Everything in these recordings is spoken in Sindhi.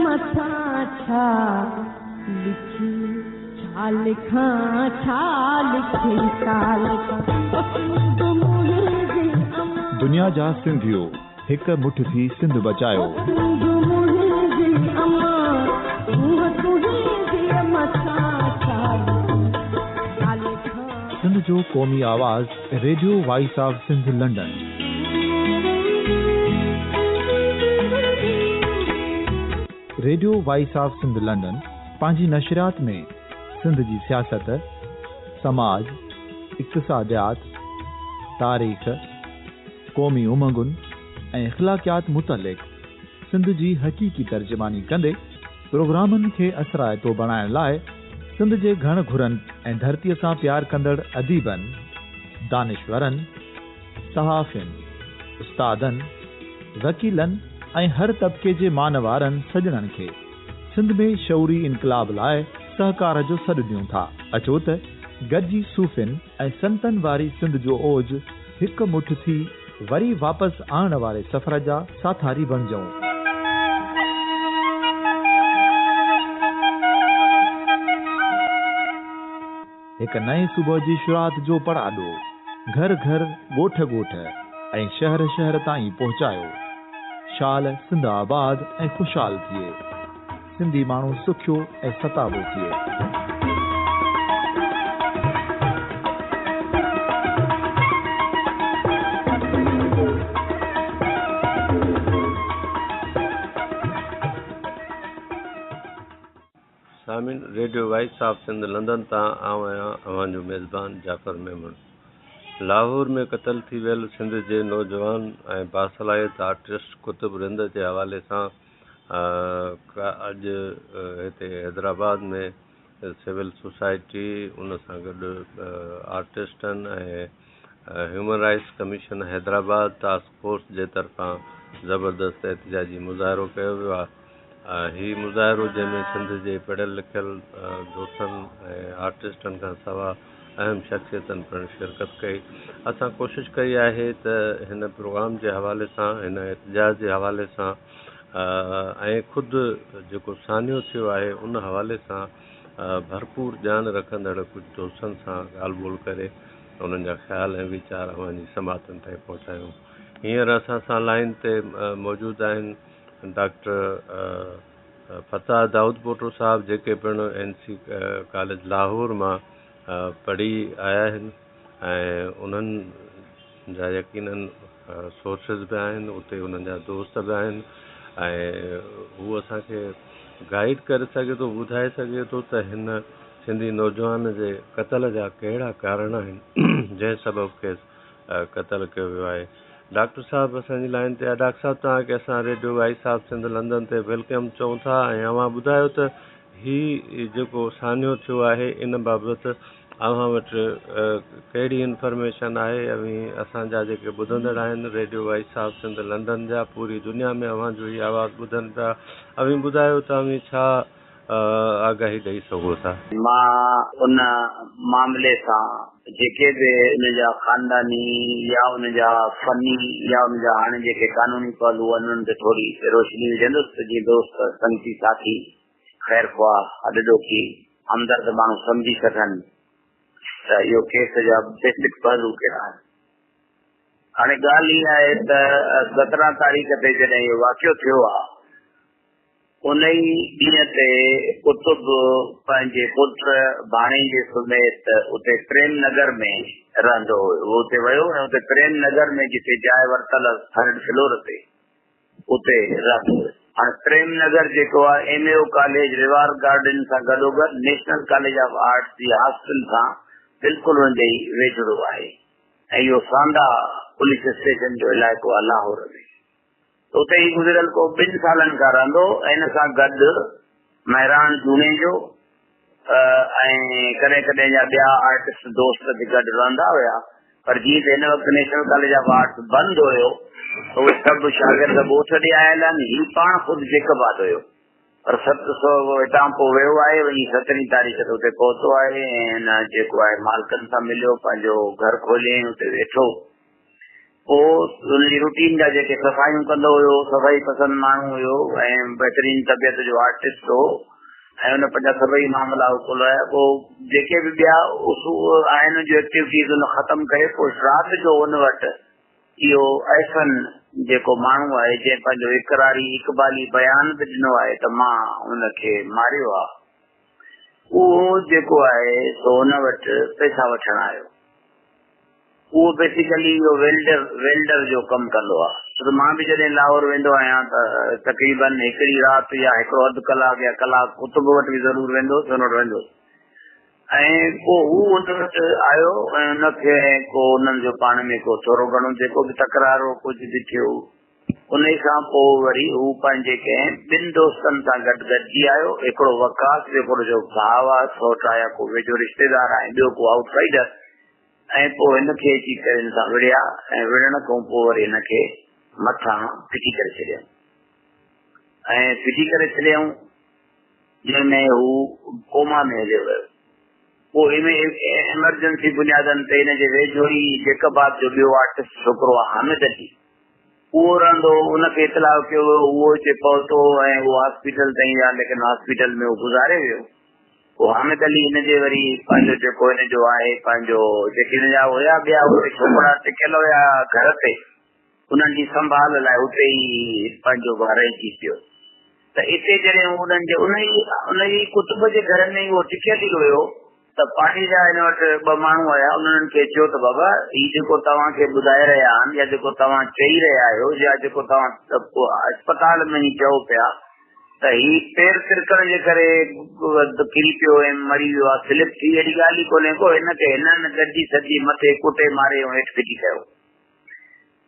مٿان ڇا لکي، ڇا لکان، ڇا لکي، ڇا لکان، او سنڌ منهنجي امان. دنيا جا سنڌيو هڪ مٺ ٿي سنڌ بچايو. او سنڌ منهنجي امان، روح تنهنجي مٿان ڇا لکي، ڇا لکان. سنڌ جو قومي آواز radio voice of Sindh London. Radio voice of Sindh London پنهنجي نشريات ۾ سنڌ جي سياست، سماج، اقتصاديات، تاريخ، قومي امنگن ۽ اخلاقيات متعلق سنڌ جي حقيقي ترجماني ڪندي پروگرامن کي اثرائتو بڻائڻ لاء سنڌ جي گهڻ گهرن ۽ ڌرتيء سان پيار ڪندڙ اديبن، دانشورن، صحافين، استادن، وڪيلن ۽ هر طبقي جي مان وارن سڄڻن کي سنڌ ۾ شعوري انقلاب لاء سهڪار جو سڏ ڏيون ٿا. اچو ته گڏجي صوفين ۽ سنتن واري سنڌ جو اوج هڪ مٺ ٿي وري واپس آڻڻ واري سفر جا ساٿاري بڻجون. هڪ نئين صبح جي شروعات جو پڙاڏو گهر گهر، ڳوٺ ڳوٺ ۽ شهر شهر تائين پهچايو. شال سنڌ آباد ۽ خوشحال ٿئي. سنڌي ماڻهو سکيو ۽ ستابو ٿئي. سامعين radio voice of Sindh London تان آئون آهيان اوهان جو ميزبان جعفر ميمڻ. لاهور ۾ قتل ٿي ويل سنڌ جي نوجوان ۽ باصلاحيت آرٽسٽ قطب رند جي حوالي سان اڄ هتي حيدرآباد ۾ سول سوسائٽي ان سان گڏ آرٽسٽن ۽ human rights commission Hyderabad task force جي طرفان زبردست احتجاجي مظاهرو ڪيو ويو آهي. هي مظاهرو جنهن ۾ سنڌ جي پڙهيل لکيل دوستن ۽ آرٽسٽن کان سوا اهم شخصيتن پڻ شرڪت ڪئي. اسان ڪوشش ڪئي آهي ته هن پروگرام جي حوالي سان هن احتجاج جي حوالي سان ۽ خود جيڪو سانحو ٿيو آهي ان حوالي سان ڀرپور ڄاڻ رکندڙ ڪجهه دوستن سان ڳالهه ٻولهه ڪري انهن جا خيال ۽ ويچار اوهان جي سماعتن تائين پهچايون. هينئر اسان سان لائين تي موجود آهن ڊاڪٽر فتاح دائود پوٽو صاحب جيڪي پڻ اين سي ڪاليج لاهور مان پڙهي آيا آهن ۽ انهن جا يقينن سورسز به آهن اتي انهن جا دوست به آهن ۽ هو اسان کي گائيڊ ڪري سگهي ٿو ٻڌائي سگهي ٿو ته هن سنڌي نوجوان جي قتل جا ڪهڙا ڪارڻ آهن جنهن سبب کيس قتل ڪيو ويو آهي ڊاڪٽر صاحب اسان جي لائن تي آهي ڊاڪٽر صاحب توهان کي اسان radio voice of Sindh London تي welcome چئون ٿا ۽ اوهان ٻڌايو ته هي جيڪو سانحو ٿيو آهي ان بابت اوهان وٽ ڪهڙي انفارميشن آهي اوهين اسان جا جيڪي ٻڌندڙ آهن radio voice of Sindh London جا پوري دنيا ۾ اوهان جو هي آواز ٻڌن پيا اوهين ٻڌايو ته اوهين ڇا آگاهي ڏئي سگهو ٿا. مان ان معاملي سان جيڪي به ان جا خانداني يا ان جا فني يا ان جا هاڻي جيڪي قانوني پهلو آهن انهن تي ٿوري روشني وجهندس ته جيئن دوست سنگتي ساٿي خير خواهه هڏ ڏوکي همدرد ماڻهو سمجهي سگهن ته اهو ڪيس جا بيسڪ پهلو ڪهڙا آهن. هاڻي ڳالهه هي آهي ته 17 تاريخ تي جڏهن اهو واقعو ٿيو آهي ان ئي ڏينهن تي قطب پنهنجي پٽ ڀاڻيجي سميت اتي پريم نگر ۾ رهندو هو. هو اتي ويو ۽ اتي پريم نگر ۾ جتي جاء ورتل هئس ٿرڊ فلور تي اتي رهندو هو. هاڻي پريم نگر جيڪو آهي M A O college river garden سان گڏوگڏ نيشنل ڪاليج آف آرٽس جي هاسٽل سان بلڪل ان جي ئي ويجهڙو آهي ۽ اهو ساندا پوليس اسٽيشن جو علائقو آهي لاهور ۾. اتي هي گذريل ڪو ٻن سالن کان رهندو ۽ ان سان گڏ مهراڻ جوڻيجو ۽ ڪڏهن ڪڏهن جا ٻيا آرٽسٽ دوست به گڏ رهندا هيا پر جيئن ته هن وقت نيشنل ڪاليج آف آرٽس بند هيو ته اهي سڀ شاگرد ڳوٺ ڏي آيل آهن هي پاڻ خود جيڪب آباد هيو پر ست سو هتان پوء ويو آهي وڃي سترهين تاريخ تي اتي پهتو آهي ۽ هن جيڪو آهي مالڪن سان مليو پنهنجو گهر کوليائين اتي ويٺو. پوء ان جي روٽين جا جيڪي صفايون ڪندو هيو، صفائي پسند ماڻهو هيو ۽ بهترين طبيعت جو آرٽسٽ هو ۽ ان پنهنجا سڀئي معاملا اڪلايا. پوء جيڪي به ٻيا اصول آهن جو ايڪٽيوٽيز ان ختم ڪري پوء رات جو ان وٽ اهو احسن جيڪو ماڻهو آهي، جنهن پنهنجو اقراري اقبالي بيان به ڏنو آهي ته مان ان کي ماريو آهي، اهو جيڪو آهي سو ان وٽ پئسا وٺڻ آيو. اهو بيسيڪلي اهو ويلڊر ويلڊر جو ڪم ڪندو آهي، ڇو ته مان به جڏهن لاهور ويندو آهيان ته تقريبن هڪڙي رات يا هڪڙو اڌ ڪلاڪ يا ڪلاڪ قطب وٽ به ضرور ويندو هوس، ان وٽ ويندو هوس ۽ پوء هو ان وٽ آيو ۽ ان کي ڪو انهن جو پاڻ ۾ ڪو ٿورو گهڻو جيڪو به تڪرار هو ڪجهه به ٿيو، انهي کان پوء وري هو پنهنجي ڪنهن ٻن دوستن سان گڏ گڏجي آيو، هڪڙو وقاص جيڪو ان جو ڀاء آهي، سئوٽ آهي يا ڪو ويجهو رشتيدار آهي ۽ ٻيو ڪو آئوٽ سائيڊر. ۽ پوء هن کي اچي ڪري هن سان وڙهيا ۽ وڙهڻ کان پوء وري هن کي مٿان ڦٽي ڪري ڇڏيائون ۽ ڦٽي ڪري ڇڏيائون، جنهن ۾ هو ڪوما ۾ هليو ويو. پوء ايمرجنسي بنيادن تي هن جي ويجهو ئي جيڪب آباد جو ٻيو آرٽسٽ ڇوڪرو آهي حامد علي، اهو رهندو هو، ان کي اطلاع ڪيو ويو، اهو اتي پهتو ۽ اهو هاسپيٽل تائين ويا، ليڪن هاسپيٽل ۾ هو گذاري ويو. پوء حامد علي هن جي وري پنهنجو جيڪو هن جو آهي پنهنجو جيڪي هن جا هيا ٻيا اتي ڇوڪرا ٽڪيل هيا گهر تي، انهن جي سنڀال لاء اتي ئي پنهنجو رهجي پيو. ته اتي جڏهن هو انهن جي انهي انهي قطب جي گهر ۾ ئي اهو ٽڪيل ئي هيو ته پاڙي جا هن وٽ ٻه ماڻهو آيا، انهن کي چيو ته بابا هي جيڪو توهان کي ٻڌائي رهيا آهن يا جيڪو توهان چئي رهيا آهيو يا جيڪو توهان اسپتال ۾ ئي چئو پيا ته هي پير ترڪڻ جي ڪري ڪري پيو ۽ مري ويو آهي، سلپ ٿي، اهڙي ڳالهه ئي ڪونهي ڪو، هن کي هنن گڏجي سڏجي مٿي ڪٽي ماري ۽ هيٺ ڦٽي ڪيو.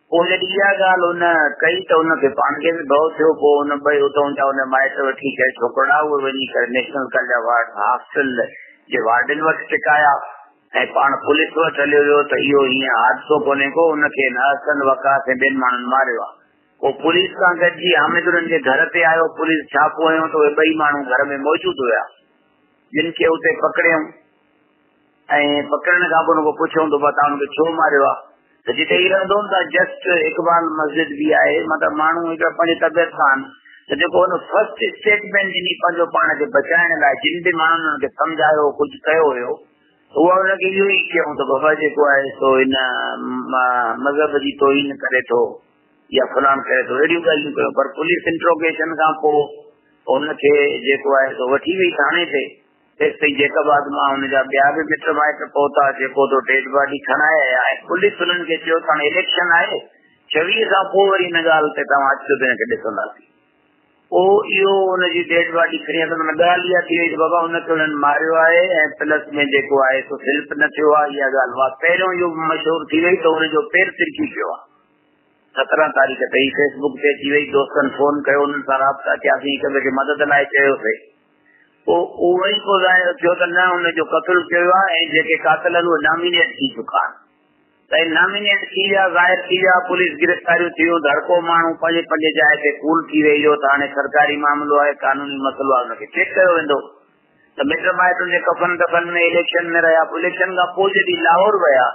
پوء جڏهن اها ڳالهه هن ڪئي ته هن کي پاڻ کي به ڀؤ ٿيو، پوء هن ٻئي اتئون جا هن مائٽ وٺي ڪري ڇوڪرڙا اهي وڃي ڪري national college of arts hostel جي وارڊن وٽ ٽڪايا ۽ پاڻ پوليس وٽ هليو ويو ته اهو هيئن حادثو ڪونهي ڪو، هن کي هن احسن وقاص ۽ ٻين ماڻهن ماريو آهي. پوء پوليس سان گڏجي حامد انهن جي گهر تي آيو. پوليس ڇاپو هنيو ته اهي ٻئي ماڻهو گهر ۾ موجود هيا، جن کي اتي پڪڙيائون ۽ پڪڙڻ کان پوء ان کان پڇيائون ته بابا توهان ان کي ڇو ماريو آهي؟ ته جتي هي رهندو هو اتان جسٽ اقبال مسجد به آهي، مطلب ماڻهو هڪڙا پنهنجي طبيعت سان آهن ته جيڪو هن فرسٽ اسٽيٽمينٽ ڏني پنهنجو پاڻ کي بچائڻ لاء، جن به ماڻهن هن کي سمجهايو ڪجهه ڪيو هيو ته اها هن کي اهو ئي چيائون ته بابا جيڪو آهي سو هن مذهب جي توهين ڪري ٿو. يا فلان ڪري ٿو، اهڙيون ڳالهيون ڪيون، پر پوليس انٽروگيشن کان پوء هن کي جيڪو آهي سو وٺي وئي ٿاڻي تي. تيستائين جيڪب آباد مان هن جا ٻيا به مٽ مائٽ پهتا، جيڪو تو ڊيڊ باڊي کڻائي آيا ۽ پوليس هنن کي چيو ته هاڻي اليڪشن آهي، 26 کان پوء وري ان ڳالهه تي توهان اچجو ته هن کي ڏسنداسين. پوء اهو ان جي ڊيڊ باڊي کڻي آيا ته ان ۾ ڳالهه اها ٿي وئي ته بابا ان کي انهن ماريو آهي ۽ پلس ۾ جيڪو آهي سو سلپ نه ٿيو آهي، اها ڳالهه اها پهريون اهو مشهور ٿي وئي ته ان جو پير ترڪي پيو آهي. 17 تاريخ تي ئي فيس بڪ تي اچي وئي، دوستن فون ڪيو، انهن سان رابطا ڪياسين، هڪ ٻئي کي مدد لاء چيوسي. پوء اهو وري پوء ظاهر ٿيو ته نه ان جو قتل ڪيو ويو آهي ۽ جيڪي قاتل آهن اهي نامينيٽ ٿي چڪا آهن. ته نامينيٽ ٿي ويا، ظاهر ٿي ويا، پوليس گرفتاريون ٿي ويون ته هر ڪو ماڻهو پنهنجي پنهنجي جاء تي ڪول ٿي ويهي رهيو ته هاڻي سرڪاري معاملو آهي، قانوني مسئلو آهي ان کي چيڪ ڪيو ويندو ته مٽ مائٽن جي ڪفن دفن ۾ اليڪشن ۾ رهيا، پوء اليڪشن کان پوء جڏهن لاهور ويا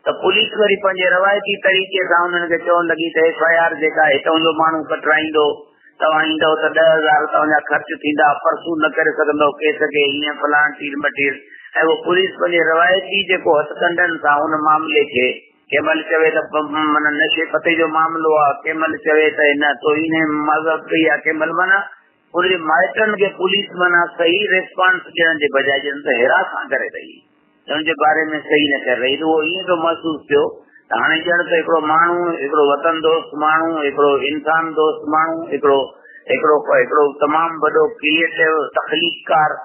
ته پوليس وري پنهنجي روايتي طريقي سان انهن کي چوڻ لڳي ته ايف I R جيڪا آهي هتئون جو ماڻهو ڪٽرائيندو، توهان ايندؤ ته 10,000 توهان جا خرچ ٿيندا، پرسو نه ڪري سگهندؤ ڪيس کي، هيئن فلاڻ ٽير مٽير ۽ اهو پوليس پنهنجي روايتي جيڪو هٿڪنڊن سان ان معاملي کي ڪنهن مهل چوي ته معنيٰ نشي پتي جو معاملو آ، ڪنهن مهل چوي ته هن توهين مذهب ڪئي آ، ڪنهن مهل معنيٰ ان جي مائٽن کي پوليس معنيٰ صحيح ريسپانس ڏيڻ جي بجاء ڄڻ ته هراسان ڪري رهي. ان جي باري ۾ صحيح نه ڪري رهي ته اهو ائين پيو محسوس ٿيو ته هاڻي ڄڻ ته هڪڙو ماڻهو، هڪڙو وطن دوست ماڻهو، هڪڙو انسان دوست ماڻهو، هڪڙو هڪڙو هڪڙو تمام وڏو ڪريئيٽو تخليقڪار،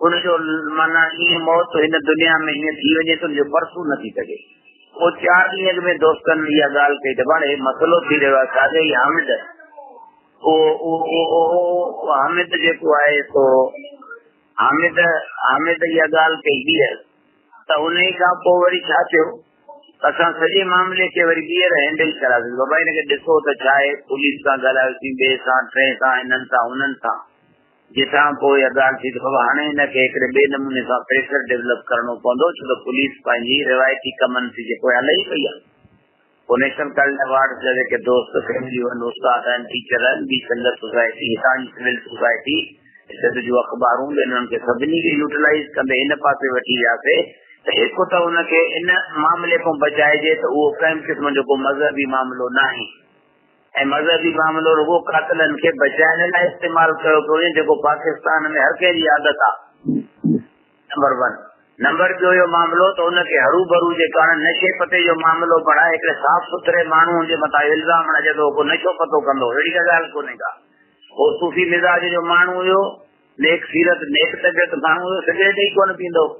ان جو معنيٰ ائين موت هن دنيا ۾ ائين ٿي وڃي ته ان جو پرسو نه ٿي سگهي. پوء چار ڏينهن اڳ ۾ دوستن اها ڳالهه ڪئي ته ڀاڻ هي مسئلو ٿي رهيو آهي، ساڳئي ئي حامد، اهو حامد جيڪو آهي سو حامد حامد اها ڳالهه ڪئي ٻيهر ته انهي کان پوء وري ڇا ٿيو اسان سڄي معاملي کي وري ٻيهر هينڊل ڪرايوسين بابا هن کي ڏسو ته ڇا آهي پوليس سان ڳالهايوسين ٻئي سان ٽئين سان هنن سان انهن سان جتان پوء اها ڳالهه ٿي ته بابا هاڻي هن کي هڪڙي ٻئي نموني سان پريشر ڊولپ ڪرڻو پوندو ڇو ته پوليس پنهنجي روايتي ڪمن جي پويان لهي پئي آهي. پوء نيشنل ڪاليج آف آرٽس جا جيڪي دوست، فيمليون آهن، استاد آهن، ٽيچر آهن، ٻي سنگت سوسائٽي، هتان جي سول سوسائٽي، سنڌ جون اخبارون به انهن کي سڀني کي يوٽيلائيز ڪندي ان پاسي وٺي وياسي ته هڪ ته ان کي ان معاملي کان بچائجي ته اهو ڪنهن به قسم جو ڪو مذهبي معاملو ناهي ۽ مذهبي معاملو رڳو قاتلن کي بچائڻ لاء استعمال ڪيو پيو وڃي جيڪو پاڪستان ۾ هر ڪنهن جي عادت آهي. نمبر ون نمبر ٻيو اهو معاملو ته ان کي هروڀرو جيڪو آهي نشي پتي جو معاملو بڻائي هڪڙي صاف سٿري ماڻهوء جي مٿان الزام هڻجي ته هو ڪو نشو پتو ڪندو هو اهڙي ڪا ڳالهه ڪونهي ڪا. هو صوفي مزاج جو ماڻهو هيو، نيڪ سيرت، نيڪ طبيعت ماڻهو هيو، سگريٽ ئي ڪونه پيئندو هو.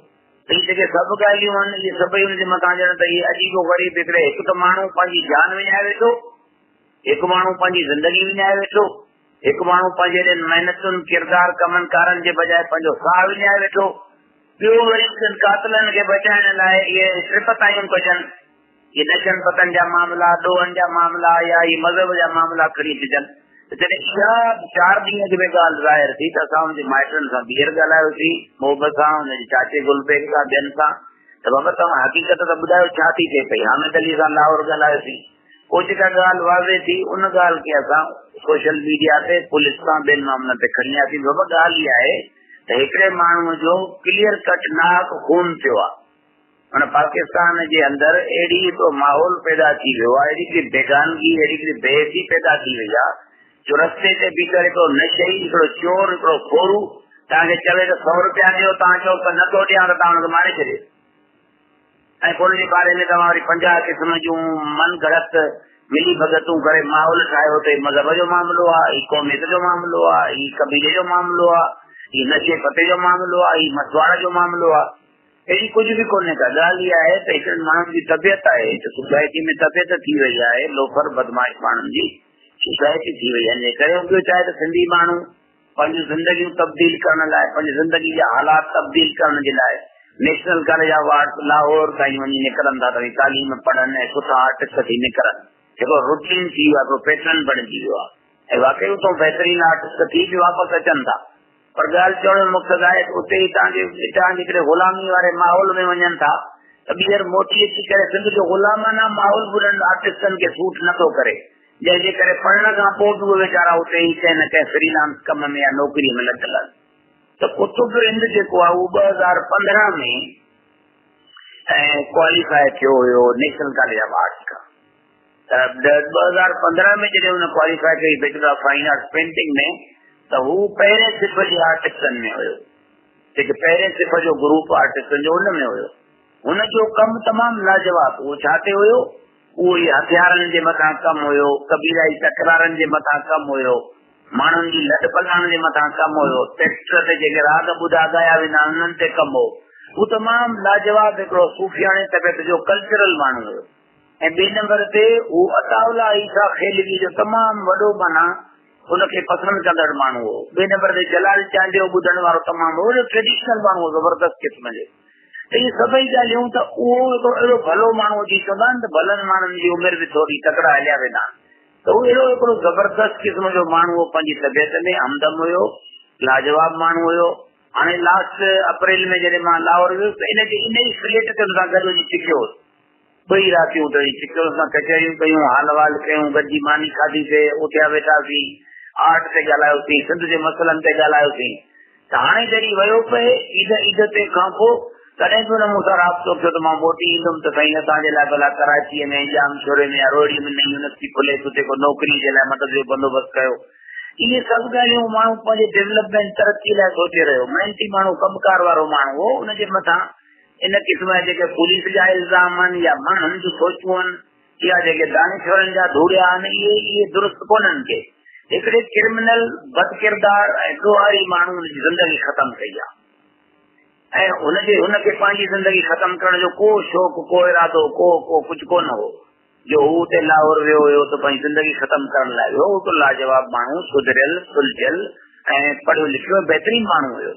ته هي جيڪي سڀ ڳالهيون آهن اهي سڀئي ان جي مٿان ڄڻ ته هي عجيب و غريب هڪڙي هڪ ته ماڻهو پنهنجي جان وڃائي ويٺو، هڪ ماڻهو پنهنجي زندگي وڃائي ويٺو، هڪ ماڻهو پنهنجي ايڏين محنتن، ڪردار، ڪمن ڪارن جي بجاء پنهنجو ساهه وڃائي ويٺو. ٻيو وري ڪن قاتلن کي بچائڻ لاء اهي ٽپتايون ڪجن. اهي نشن پتن جا معاملا، ڏوهن جا معاملا يا اهي مذهب جا معاملا کڻي اچجن. ته جڏهن اها چار ڏينهن اڳ ۾ ڳالهه ظاهر ٿي ته اسان ان جي مائٽن سان ٻيهر ڳالهايوسين، محبت سان، ان جي چاچي گل بيگ سان، ٻين سان ته بابا توهان حقيقت ته ٻڌايو ڇا ٿي ٿئي پئي. حامد علي سان لاهور ڳالهايوسين. پوء جيڪا ڳالهه واضح ٿي ان ڳالهه کي اسان سوشل ميڊيا تي پوليس سان ٻين معاملن تي کڻي آياسين. بابا ڳالهه اها آهي ته هڪڙي ماڻهوء جو ڪليئر ڪٽ ناحق خون ٿيو آهي. معنيٰ پاڪستان جي اندر اهڙي هڪڙو ماحول پيدا ٿي ويو آهي، اهڙي هڪڙي بيگانگي، اهڙي هڪڙي بي حسي پيدا ٿي وئي آهي جو رستي تي بيٺل هڪڙو نشئي، هڪڙو چور، هڪڙو ڦورو توهان کي چوي ته سئو روپيا ڏيو، توهان چئو ته نه ٿو ڏيان ته توهان ان کي ماري ڇڏيو. ۽ پوء ان جي باري ۾ توهان وري 50 قسم جون من گهڙت ملي ڀڳتون ڪري ماحول ٺاهيو ته هي مذهب جو معاملو آهي، هي قوميت جو معاملو آهي، هي قبيلي جو معاملو آهي، هي نشي پتي جو معاملو آهي، هي مسواڙ جو معاملو آهي. اهڙي ڪجهه به ڪونهي ڪا. ڳالهه اها آهي ته هڪڙن ماڻهن جي طبيعت آهي، هڪ سوسائٽي ۾ طبيعت ٿي وئي آهي، لوفر بدمعاش ماڻهن جي سوسائٽي ٿي وئي آهي، ان جي ڪري هو پيو چاهي ته سنڌي ماڻهو پنهنجون زندگيون تبديل ڪرڻ لاء، پنهنجي زندگي جا حالات تبديل ڪرڻ جي لاء national college of arts Lahore تائين وڃي نڪرن ٿا ته وڃي تعليم پڙهن ۽ سٺا آرٽسٽ ٿي نڪرن. هڪڙو روٽين ٿي ويو آهي، هڪڙو پيٽرن بڻجي ويو آهي ۽ واقعي اتان بهترين آرٽسٽ ٿي به واپس اچن ٿا. پر ڳالهه چوڻ جو مقصد آهي ته اتي هتان جي هتان جي هڪڙي غلامي واري ماحول ۾ وڃن ٿا ته ٻيهر موٽي اچي ڪري سنڌ جو غلامانه ماحول به انهن آرٽسٽن کي سوٽ نٿو ڪري. جنهن جي ڪري پڙهڻ کان پوء به اهي ويچارا اتي ئي ڪنهن نه ڪنهن فري لانس ڪم ۾ يا نوڪريء ۾ لڳل آهن. ته قطب رند جيڪو آهي اهو 2015 ۾ ڪواليفائي ٿيو هيو نيشنل ڪاليج آف آرٽس کان. ته 2015 ۾ جڏهن هن ڪواليفائي ڪئي bachelor of fine arts painting ۾ ته هو پهرين صف جي آرٽسٽن ۾ هيو. جيڪي پهرين صف جو گروپ آرٽسٽن جو ان ۾ هيو. هن جو ڪم تمام لاجواب هو. ڇا تي هيو؟ اهو ئي هٿيارن جي مٿان ڪم هيو، قبيلائي تڪرارن جي مٿان ڪم هيو، ماڻهن جي لڏ پلاڻ جي مٿان ڪم هيو، ٽريڪٽر تي جيڪي راڳ ٻڌا ڳايا ويندا آهن انهن تي ڪم هو. هو تمام لاجواب هڪڙو صوفياڻي طبيعت جو ڪلچرل ماڻهو هيو ۽ ٻئي نمبر تي هو عطاء الله عيسيٰ خيلوي جو تمام وڏو معنيٰ ان کي پسند ڪندڙ ماڻهو هو. ٻئي نمبر تي جلال چانڊيو ٻڌڻ وارو تمام وڏو ٽريڊيشنل ماڻهو هو زبردست قسم جو. ته اهي سڀئي ڳالهيون ته اهو هڪڙو اهڙو ڀلو ماڻهو جي چوندا آهن ته ڀلن ماڻهن جي عمر به ٿوري تڪڙا هليا ويندا آهن ته هو اهڙو هڪڙو زبردست قسم جو ماڻهو هو پنهنجي طبيعت ۾ همدم هيو لاجواب ماڻهو هيو هاڻي لاسٽ اپريل ۾ جڏهن مان لاهور ويس ته ان جي ان ئي فليٽ تي ان سان گڏ وڃي ٽڪيو هوس ٻئي راتيون اتي وڃي ٽڪيو هوس اسان ڪچهريون ڪيون حال احوال ڪيون گڏجي ماني کاڌي سي اٿيا ويٺاسين آرٽ تي ڳالهايوسين سنڌ جي مسئلن تي ڳالهايوسين ته هاڻي جڏهن ويو پئي عيد عيد تي کان پوء تڏهن به هن مون سان رابطو ڪيو ته مان موٽي ايندم ته سائين اسان جي لاء ڀلا ڪراچيء ۾ ڄام شوري ۾ يا روهڙيء ۾ نئين يونيورسٽي کلي ٿي اتي ڪو نوڪريء جي لاء مدد جو بندوبست ڪيو. اهي سڀ ڳالهيون ماڻهو پنهنجي ڊولپمينٽ ترقي لاء سوچي رهيو. محنتي ماڻهو ڪم ڪار وارو ماڻهو هو ان جي مٿان ان قسم جا جيڪي پوليس جا الزام آهن يا ماڻهن جون سوچون آهن يا جيڪي دانشورن جا ڌوڙيا آهن اهي اهي درست ڪونهن ڪي. هڪڙي ڪرمنل، بدڪردار ۽ ڏوهاري ماڻهو هن جي زندگي ختم ڪئي آهي ۽ هن جي هن کي پنهنجي زندگي ختم ڪرڻ جو ڪو شوق، ڪو ارادو، ڪو ڪو ڪجهه ڪونه هو جو هو اتي لاهور ويو هيو ته پنهنجي زندگي ختم ڪرڻ لاء ويو. هو هڪ لاجواب ماڻهو، سڌريل، سلجهيل ۽ پڙهيو لکيو ۽ بهترين ماڻهو هيو.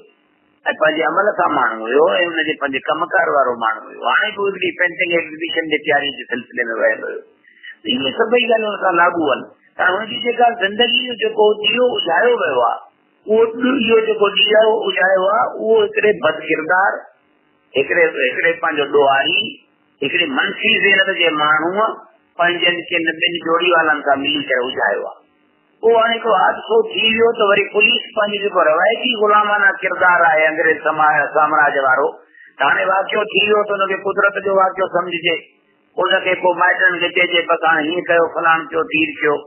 ۽ پنهنجي عمل سان ماڻهو هيو ۽ ان جي پنهنجي ڪم ڪار وارو ماڻهو هيو. هاڻي به هو هڪڙي پينٽنگ ايگزيبيشن جي تياري جي سلسلي ۾ ويل هيو. ته اهي سڀئي ڳالهيون ان سان لاڳو هن. ته هن جي جيڪا زندگي جو جيڪو ڏيئو اجهايو ويو آهي، اهو اهو جيڪو ڏيئو اجهايو آهي، اهو هڪڙي بدڪردار، هڪڙي هڪڙي پنهنجو ڏوهاري، هڪڙي منفي ذهنيت جي ماڻهوء، پنهنجن ڪن ٻن جوڙيوالن سان ملي ڪري اجهايو آهي. پوء هاڻي هڪڙو حادثو ٿي ويو ته وري پوليس پنهنجو جيڪو روايتي غلامانه ڪردار آهي انگريز سامراج وارو ته هاڻي واقعو ٿي ويو ته ان کي قدرت جو واقعو سمجهجي، ان کي پوء مائٽن کي چئجي بس هاڻي هيئن ڪيو فلاڻو ٿيو ڍير ٿيو،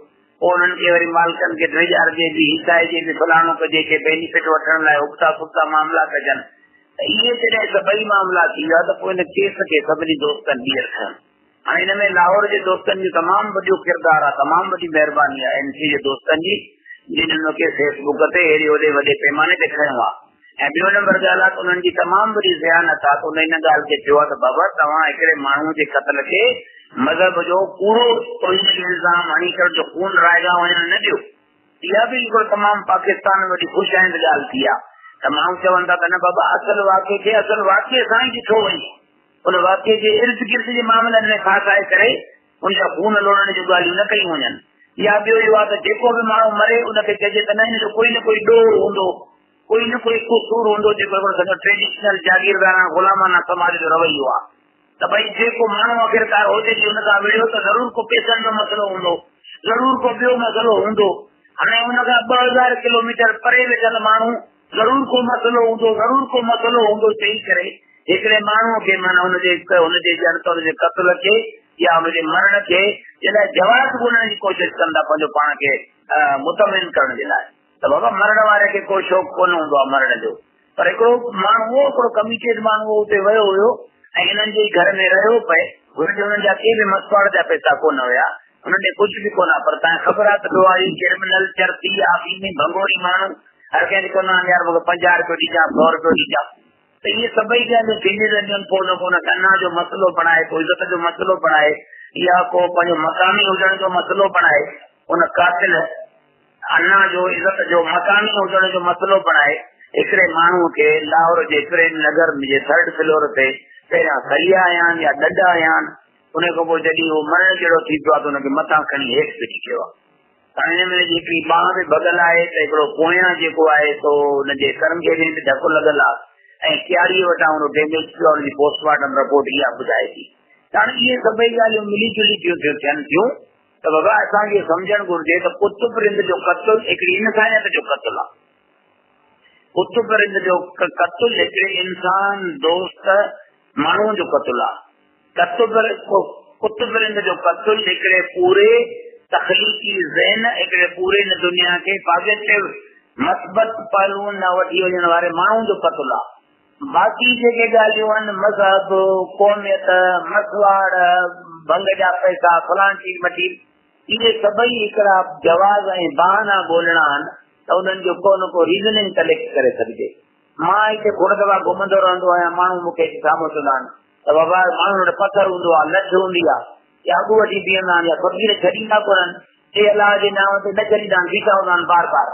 پوء انهن کي وري مالڪن کي ڊيڄارجي به هيسائجي به فلاڻو ڪجي ڪي بينيفٽ وٺڻ لاء ابتا سبتا معاملا ڪجن ته اهي جڏهن سڀئي معاملا ٿي ويا ته پوء ان ڪيس کي سڀني دوستن ٻيهر کنيو. هاڻي هن ۾ لاهور جي دوستن جو تمام وڏو ڪردار آهي، تمام وڏي مهرباني آهي اين سي جي دوستن جي جن ان کي فيس بڪ تي هيڏي هوڏي وڏي پيماني تي کنيو آهي ۽ ٻيو نمبر ڳالهه آهي ته انهن جي تمام وڏي ذهانت آهي ته ان ان ڳالهه کي چيو آهي ته بابا توهان هڪڙي ماڻهو جي قتل کي مذهب جو ڪوڙو توهين جو الزام هڻي ڪري جو خون رائگان وڃڻ نه ڏيو. اها به هڪڙو تمام پاڪستان ۾ وڏي خوش آئند ڳالهه ٿي آهي ته ماڻهو چون ٿا ته نه بابا اصل واقعي کي اصل واقعي سان ئي ڏٺو وڃي. ان واقعي جي ارد گرد جي معاملن ۾ ڦاسائي ڪري ان جا خون لوڙڻ جون ڳالهيون نه ڪيون وڃن. يا ٻيو اهو آهي ته جيڪو به ماڻهو مري ان کي چئجي ته نه هن جو ڪوئي نه ڪوئي ڏوهه هوندو، ڪوئي نه ڪوئي قصور هوندو جيڪو هڪڙو سڄو ٽريڊيشنل جاگيرداراڻه غلامانه سماج جو رويو آهي ته ڀئي جيڪو ماڻهو آخرڪار هجي جي ان سان وڙهيو ته ضرور ڪو پئسن جو مسئلو هوندو، ضرور ڪو ٻيو مسئلو هوندو. هاڻي ان کان 2000 ڪلوميٽر پري ويٺل ماڻهو ضرور ڪو مسئلو هوندو، ضرور ڪو مسئلو هوندو چئي ڪري هڪڙي ماڻهوء کي معنيٰ ان جي ان جي ڄڻ ته ان جي قتل کي يا ان جي مرڻ کي جي لاء جواز ڳولڻ جي ڪوشش ڪن ٿا پنهنجو پاڻ کي مطمئن ڪرڻ جي لاء ته بابا مرڻ واري کي ڪو شوق ڪونه هوندو آهي مرڻ جو پر هڪڙو ماڻهو هو هڪڙو ڪميٽيڊ ماڻهو هو اتي ويو هيو ۽ هنن جي ئي گهر ۾ رهيو پئي هن کي انهن جا ڪي به مسواڙ جا پئسا ڪونه هيا انهن ڏي ڪجهه به ڪونه پر تانکي خبر آهي ته ڏوهاري ڪرمنل چرسي آفيمي ڀنگوري ماڻهو هر ڪنهن کي چوندا آهن يار مون کي 50 روپيو ڏجان 100 روپيو ڏجان ته اهي سڀئي ڳالهيون ٿينديون رهنديون آهن پوء ان کي ان انا جو مسئلو بڻائي ڪو عزت جو مسئلو بڻائي يا ڪو پنهنجو مقامي هجڻ جو مسئلو بڻائي ان قاتل انا جو عزت جو مقامي هجڻ جو مسئلو بڻائي هڪڙي ماڻهوء کي لاهور جي پريم نگر جي ٿرڊ فلور تي پهريان سريا آيا آهن يا ڏڍ آيا آهن ان کان پوء جڏهن هو مرڻ جهڙو ٿي پيو آهي ته ان کي مٿان کڻي هيٺ ڦٽي ڪيو آهي. هاڻي هن ۾ جي هڪڙي ٻانهن به ڀڳل آهي ته هڪڙو پويان جيڪو آهي سو ان جي ڪرنگهي ۾ به ڌڪ لڳل آهي ۽ ڪياڙيء وٽان ان ڊيميج ٿيو آهي ان جي پوسٽ مارٽم رپورٽ اها ٻڌائي ٿي ته هاڻي اهي سڀئي ڳالهيون ملي جلي پيون ٿيون ٿين ٿيون ته بابا اسان کي سمجهڻ گهرجي ته قطب رند جو قتل هڪڙي انسانيت جو قتل آهي. قطب رند جو قتل هڪڙي انسان دوست ماڻهوء جو قتل آهي. قطب رند جو قتل هڪڙي پوري تخليقي ذهن، هڪڙي پوري هن دنيا کي پازيٽو، مثبت، پهلوئن ڏانهن وٺي وڃڻ واري ماڻهوء جو قتل آهي. باقي جيڪي ڳالهيون آهن، مذهب، قوميت، مسواڙ، ڀنگ جا پئسا، فلان چيز مٽي، اهي سڀئي هڪڙا جواز ۽ بهانا ڳولڻا آهن ته انهن جو ڪو نه ڪو ريزننگ ڪليڪٽ ڪري سگهجي. مان هتي کوڙ دفعا گهمندو رهندو آهيان، ماڻهو مون کي اچي سامهون چوندا آهن ته بابا ماڻهن وٽ پٿر هوندو آهي، لٺ هوندي آهي، يا اڳ وٺي بيهندا آهن يا فقير ڇڏيندا ڪونهن، چي الله جي نانء تي نه ڇڏيندا آهن، بيٺا هوندا آهن بار بار.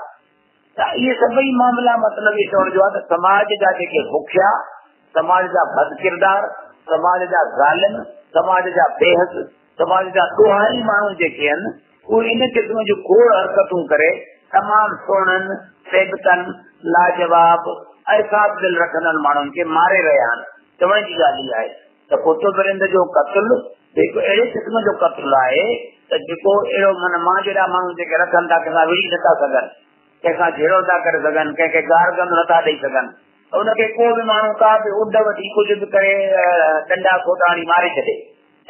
ته اهي سڀئي معاملا مطلب اهو چوڻ جو آهي ته سماج جا جيڪي بکيا، سماج جا بدڪردار، سماج جا ظالم، سماج جا بيحس، سماج جا ڏوهاري ماڻهو جيڪي آهن، اهي ان قسم جون کوڙ حرڪتون ڪري تمام سهڻن، سيبتن، لاجواب ۽ صاف دل رکندڙ ماڻهن کي ماري رهيا آهن. چوڻ جي ڳالهه اها آهي ته قطب رند جو قتل به هڪ اهڙي قسم جو قتل آهي ته جيڪو اهڙو من مان جهڙا ماڻهو جيڪي رکن ٿا ڪنهن سان وڙهي نٿا سگهن، ڪنهن سان جهيڙو نٿا ڪري سگهن، ڪنهن کي گار گند نٿا ڏئي سگهن ته ان کي ڪو به ماڻهو ڪا به اڏ وٺي ڪجهه به ڪري ڏنڊا سوٽا هڻي ماري ڇڏي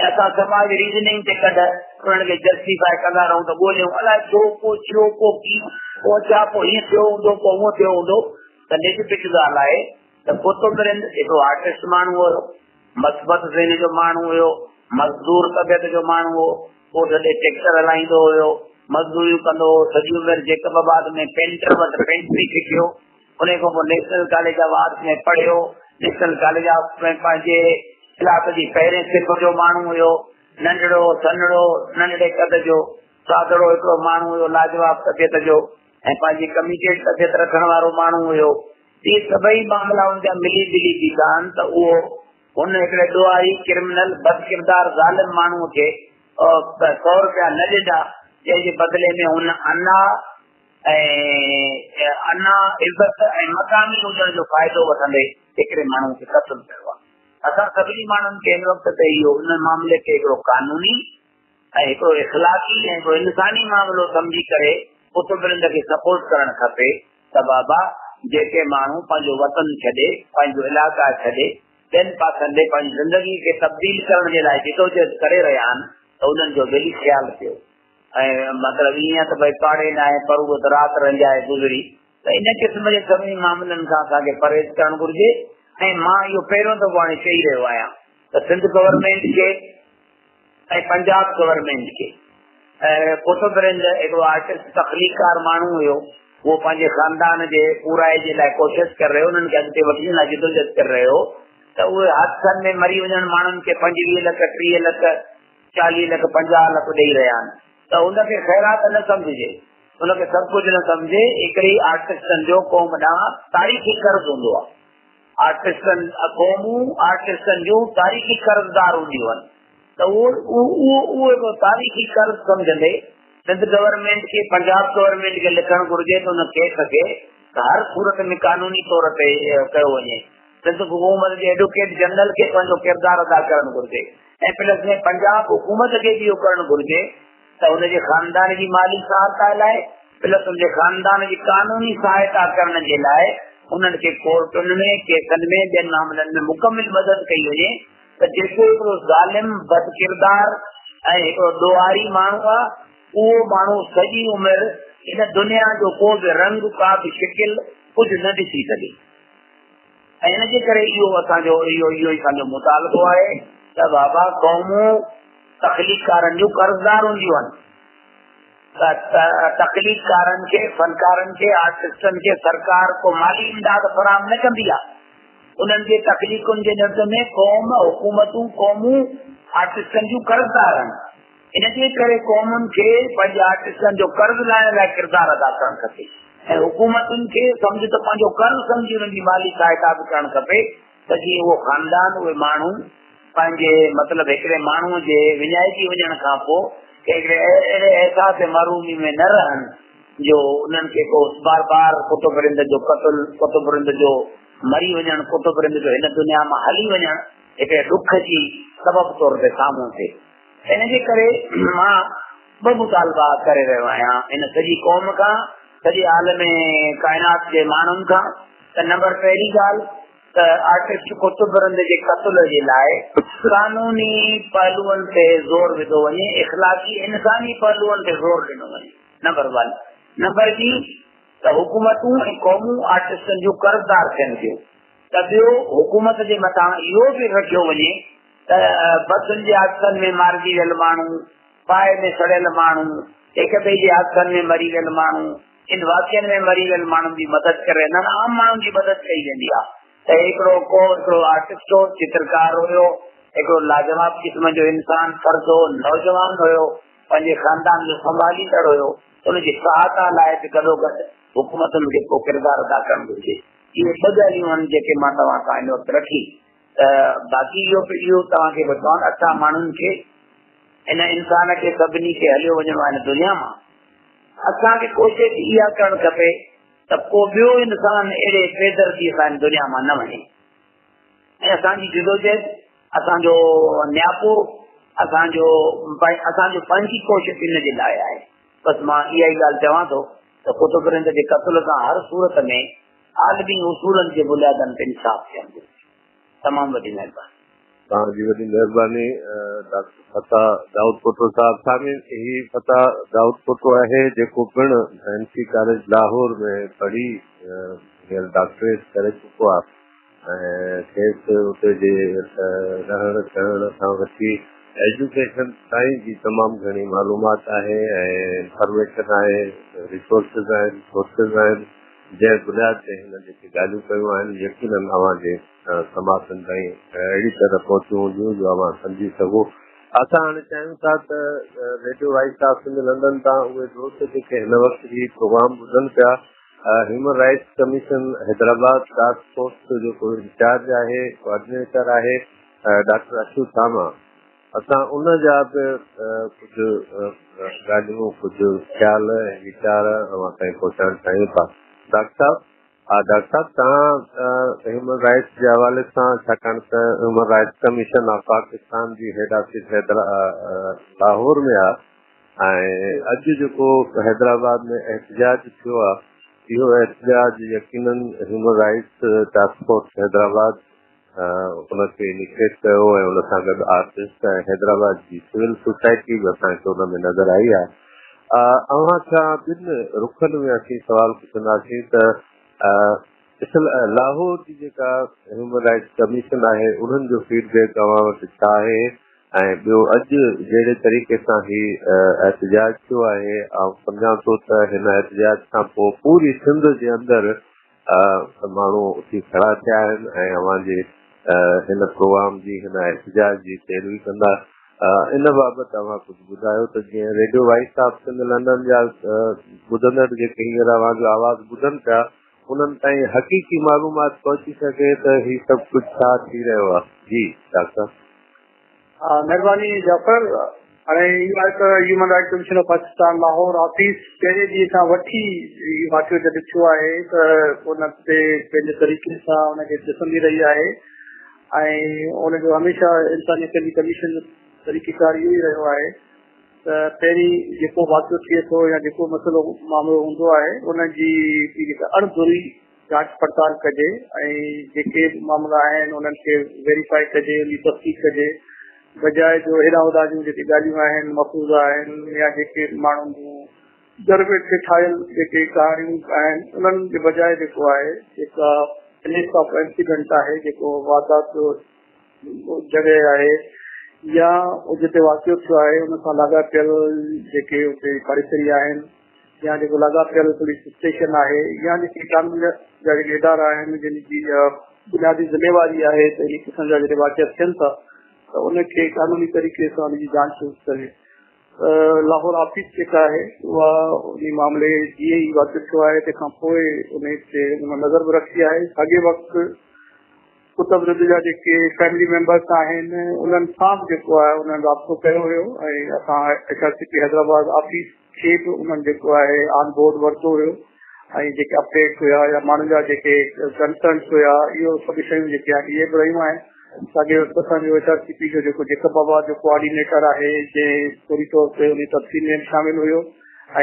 ۽ اسان سماج ريزننگ تي ڪڍ انهن کي جسٽيفائي ڪندا رهون ته ڳوليون الائي ڇو پوء ڇو پوء ڪيئن پوء ڇا پوء هيئن ٿيو هوندو پوء هونئن ٿيو هوندو ته نج پج ڳالهه آهي ته قطب رند هڪڙو آرٽسٽ ماڻهو هيو، مثبت ذهن جو ماڻهو هيو، مزدور طبيعت جو ماڻهو هو، ڳوٺ ڏي ٽيڪٽر هلائيندو هيو، مزدوريون ڪندو هو، سڄي عمر جيڪب آباد ۾ پينٽر وٽ پينٽري سکيو، انهي کان پوء نيشنل ڪاليج آف آرٽس ۾ پڙهيو، نيشنل ڪاليج آف ۾ پنهنجي ڪلاس جي پهرين صف جو ماڻهو هيو، ننڍڙو، سنهڙو، ننڍڙي قد جو، سادڙو هڪڙو ماڻهو هيو، لاجواب طبيعت جو ۽ پنهنجي ڪميٽيڊ طبيعت رکڻ وارو ماڻهو هيو. اهي سڀئي معاملا ان جا ملي جلي بيٺا آهن ته اهو هن هڪڙي ڏوهاري، ڪرمنل، بدڪردار، ظالم ماڻهوء کي سئو رپيا نه ڏنا، جنهن جي بدلي ۾ هن انا ۽ انا، عزت ۽ مقامي هجڻ جو فائدو وٺندي هڪڙي ماڻهوء کي قتل ڪيو آهي. اسان سڀني ماڻهن کي هن وقت ته اهو ان معاملي کي هڪڙو قانوني. ۽ هڪڙو اخلاقي ۽ هڪڙو انساني معاملو سمجهي ڪري قطب رند کي سپورٽ ڪرڻ کپي ته بابا جيڪي ماڻهو پنهنجو وطن ڇڏي، پنهنجو علائقا ڇڏي ٻين پاسن ڏي پنهنجي زندگي کي تبديل ڪرڻ جي لاء جدوجهد ڪري رهيا آهن ته انهن جو ٻيلي خيال ڪيو ۽ مطلب ائين ته ڀئي پاڙي ناهي پر اهو ته رات رنجائي گذري ته ان قسم جي سڀني معاملن کان اسان کي پرهيز ڪرڻ گهرجي ۽ مان اهو پهريون دفعو هاڻي چئي رهيو آهيان ته سنڌ گورنمينٽ کي ۽ پنجاب گورنمينٽ کي قطب رند هڪڙو آرٽسٽ تخليقڪار ماڻهو هيو، اهو پنهنجي خاندان جي پورائي جي لاء ڪوشش ڪري رهيو، انهن کي اڳتي وٺي لاء جدوجهد ڪري رهيو ته اهي حادثن ۾ مري وڃڻ ماڻهن کي 25 لک، 30 لک، 40 لک، 50 لک ڏيئي رهيا آهن ته ان کي خيرات نه سمجهجي، ان کي سڀ ڪجهه نه سمجهي، هڪڙي آرٽسٽن جو قوم ڏانهن تاريخي قرض هوندو آهي. آرٽسٽن قومون آرٽسٽن جون تاريخي قرضدار هونديون آهن ته اهو اهو اهو هڪڙو تاريخي قرض سمجهندي سنڌ گورنمينٽ کي پنجاب گورنمينٽ کي لکڻ گهرجي ته ان ڪيس کي هر صورت ۾ قانوني طور تي ڪيو وڃي. سنڌ حڪومت جي ايڊووڪيٽ جنرل کي پنهنجو ڪردار ادا ڪرڻ گهرجي ۽ پلس ۾ پنجاب حڪومت کي به اهو ڪرڻ گهرجي ته ان جي خاندان جي مالي سهائتا لاء پلس ان جي خاندان جي قانوني سهائتا ڪرڻ جي لاء انهن کي ڪورٽن ۾ ڪيسن ۾ ٻين معاملن ۾ مڪمل مدد ڪئي وڃي ته جيڪو هڪڙو ظالم بدڪردار ۽ هڪڙو ڏوهاري ماڻهو آهي اهو ماڻهو سڄي عمر هن دنيا جو ڪو به رنگ ڪا به شڪل ڪجهه نه ڏسي سگهي ۽ ان جي ڪري اهو اسان جو اهو اهو اسان جو مطالبو آهي ته بابا قومون تخليقڪارن جون قرضدار هونديون آهن. تخليقڪارن کي، فنڪارن کي، آرٽسٽن کي سرڪار ڪو مالي امداد فراهم نه ڪندي آهي. انهن جي تخليقن جي نزد ۾ قوم، حڪومتون، قومون آرٽسٽن جون قرضدار آهن. ان جي ڪري قومن کي پنهنجي آرٽسٽن جو قرض لاهڻ لاء ڪردار ادا ڪرڻ کپي ۽ حڪومتن کي سمجهه ته پنهنجو قرض سمجهي انهن جي مالي سهائتا به ڪرڻ کپي ته جيئن اهو خاندان، اهي ماڻهو پنهنجي مطلب هڪڙي ماڻهوء جي وڃائجي وڃڻ کان پوء ڪنهن هڪڙي اهڙي احساس محرومي ۾ نه رهن جو انهن کي ڪو بار بار قطب رند جو قتل، قطب رند جو مري وڃڻ، قطب رند جو هن دنيا مان هلي وڃڻ هڪڙي ڏک جي سبب طور تي سامهون ٿئي. ان جي ڪري مان ٻه مطالبا ڪري رهيو آهيان هن سڄي قوم کان، سڄي عالم ڪائنات جي ماڻهن کان ته نمبر پهرين ڳالهه ته آرٽسٽ قطب رند جي قتل جي لاء قانوني پهلوئن تي زور وڌو وڃي، اخلاقي انساني پهلوئن تي زور ڏنو وڃي، نمبر ون. نمبر ٻي ته حڪومتون ۽ قومون آرٽسٽن جون قرضدار ٿين ٿيون ته ٻيو حڪومت جي مٿان اهو به رکيو وڃي ته بسن جي حادثن ۾ مارجي ويل ماڻهو، باهه ۾ سڙيل ماڻهو، هڪ ٻئي جي حادثن ۾ مري ويل ماڻهو، ان واقعن ۾ مري ويل ماڻهن جي مدد ڪري انهن عام ماڻهن جي مدد ڪئي ويندي آهي ته هڪڙو ڪو هڪڙو آرٽسٽ هو، چترڪار هيو، هڪڙو لاجواب قسم جو انسان فرد هو، نوجوان هيو، پنهنجي خاندان جو سنڀاليندڙ هيو، ان جي سهائتا لاء به گڏوگڏ حڪومتن کي ڪو ڪردار ادا ڪرڻ گهرجي. اهي ٻه ڳالهيون آهن جيڪي مان توهان سان هن وقت رکي ته باقي اهو اهو توهان کي به چوان اسان ماڻهن کي هن انسان کي سڀني کي هليو وڃڻو آهي هن دنيا مان. اسان کي ڪوشش اها ڪرڻ کپي ته ڪو ٻيو انسان اهڙي بيدرديء سان هن دنيا مان نه وڃي ۽ اسان جي جدوجهد، اسان جو نياپو، اسان جو اسان جو پنهنجي ڪوشش ان جي لاء آهي. بس مان اها ئي ڳالهه چوان ٿو ته قطب رند جي قتل سان هر صورت ۾ عالمي اصولن جي بنيادن تي انصاف ٿيڻ گهرجي. تمام وڏي مهرباني. توهان جي وڏي مهرباني ڊاڪٽر فتاح دائود پوٽو صاحب. سامعين هي فتاح دائود پوٽو آهي جيڪو پڻ اين سي ڪاليج لاهور ۾ پڙهي هينئر ڊاڪٽريٽ ڪري چڪو آهي ۽ کيس اتي جي رهڻ ڪهڻ کان وٺي ايجوڪيشن تائين جي تمام گهڻي معلومات آهي ۽ انفارميشن آهي ريسورسز آهن سورسز آهن جنهن بنياد تي هن جيڪي ڳالهيون ڪيون آهن يقينن اوهان جي سماعتن تائين اهڙي طرح پهتيون هونديون جو اوهان سمجهي سگهو. اسان هاڻي چاهيون ٿا ته radio voice of Sindh London تان اهي دوست جيڪي هن وقت هي پروگرام ٻڌن پيا human rights commission Hyderabad task force جو جيڪو انچارج آهي ڪوآرڊينيٽر آهي ڊاڪٽر اشو ساما اسان ان جا به ڪجهه ڳالهيون ڪجهه خيال ۽ ويچار اوهان تائين پهچائڻ چاهيون ٿا. ڊاڪٽر صاحب. ها ڊاڪٽر صاحب، توهان هيومن رائٽس جي حوالي سان، ڇاڪاڻ ته human rights commission of Pakistan جي هيڊ آفيس لاهور ۾ آهي ۽ اڄ جيڪو حيدرآباد ۾ احتجاج ٿيو آهي، اهو احتجاج يقينن human rights task force Hyderabad ان کي انيشيٽ ڪيو ۽ ان سان گڏ آرٽسٽ ۽ حيدرآباد جي سول سوسائٽي به اسان کي ان ۾ نظر آئي آهي. اوهان کان ٻن رخن ۾ اسين سوال پڇنداسين ته لاهور جي جيڪا هيومن رائٽس ڪميشن آهي، انهن جو فيڊ بيڪ اوهان وٽ ڇا آهي؟ ۽ ٻيو، اڄ جهڙي طريقي سان هي احتجاج ٿيو آهي، آئون سمجهان ٿو ته هن احتجاج کان پوء پوري سنڌ جي اندر ماڻهو اٿي کڙا ٿيا آهن ۽ اوهان جي هن پروگرام جي، هن احتجاج جي پيروي ڪندا. ان بابت اوهان ڪجهه ٻڌايو ته جيئن radio voice of Sindh London جا ٻڌندڙ جيڪي هينئر اوهان جو آواز ٻڌن پيا، انهن تائين حقيقي معلومات پهچي سگهي ته هي سڀ ڪجهه ڇا ٿي رهيو آهي. جي ڊاڪٽر صاحب. ها، مهرباني جعفر. هاڻي اهو آهي ته human right commission of Pakistan Lahore office پهرين ڏينهن کان وٺي هي واقعو جڏهن ٿيو آهي ته ان تي پنهنجي طريقي سان ان کي ڏسندي رهي آهي ۽ ان جو هميشه انساني حقن جي ڪميشن جو طريقيڪار اهو ئي رهيو آهي ته پهرين جيڪو واقعو ٿئي ٿو يا جيڪو مسئلو معاملو هوندو آهي، ان جي جيڪا اڻ ڌري جاچ پڙتال ڪجي ۽ جيڪي به معاملا آهن انهن کي ويريفائي ڪجي، ان جي تصديق ڪجي، بجاء جو هيڏانهن هوڏانهن جون جيڪي ڳالهيون آهن، مفروضا آهن يا جيڪي ماڻهن جون گهر ويٺي ٺاهيل جيڪي ڪهاڻيون آهن، انهن جي بجاء جيڪو آهي جيڪا پليس آف انسيڊنٽ آهي، جيڪو واردات جو جڳهه آهي يا جتي واقعو ٿيو آهي، ان سان لاڳاپيل جيڪي اتي پاڙيسري آهن يا جيڪو لاڳاپيل پوليس اسٽيشن آهي يا جيڪي قانون جا جيڪي ادارا آهن، جن جي بنيادي ذميواري آهي ته ان قسم جا جڏهن واقعا ٿين ٿا ته ان کي قانوني طريقي سان ان جي جانچ ڪري. لاهور آفيس جيڪا آهي، اها ان معاملي جيئن ئي واقعو ٿيو آهي، تنهن کان پوء ان تي نظر به رکي آهي. ساڳئي وقت قطب رند جا جيڪي فيملي ميمبرس آهن، انهن سان به جيڪو آهي انهن رابطو ڪيو هيو ۽ اسان H R C P Hyderabad office کي به انهن جيڪو آهي آن بورڊ ورتو هيو ۽ جيڪي اپڊيٽس هيا يا ماڻهن جا جيڪي ڪنسرنس هيا، اهو سڀ شيون جيڪي آهن اهي به رهيون آهن. ساڳئي وقت اسان جو ايڇ آر سي پي جو جيڪو جيڪب آباد جو ڪوآرڊينيٽر آهي، جنهن پوري طور تي ان تفصيل ۾ به شامل هيو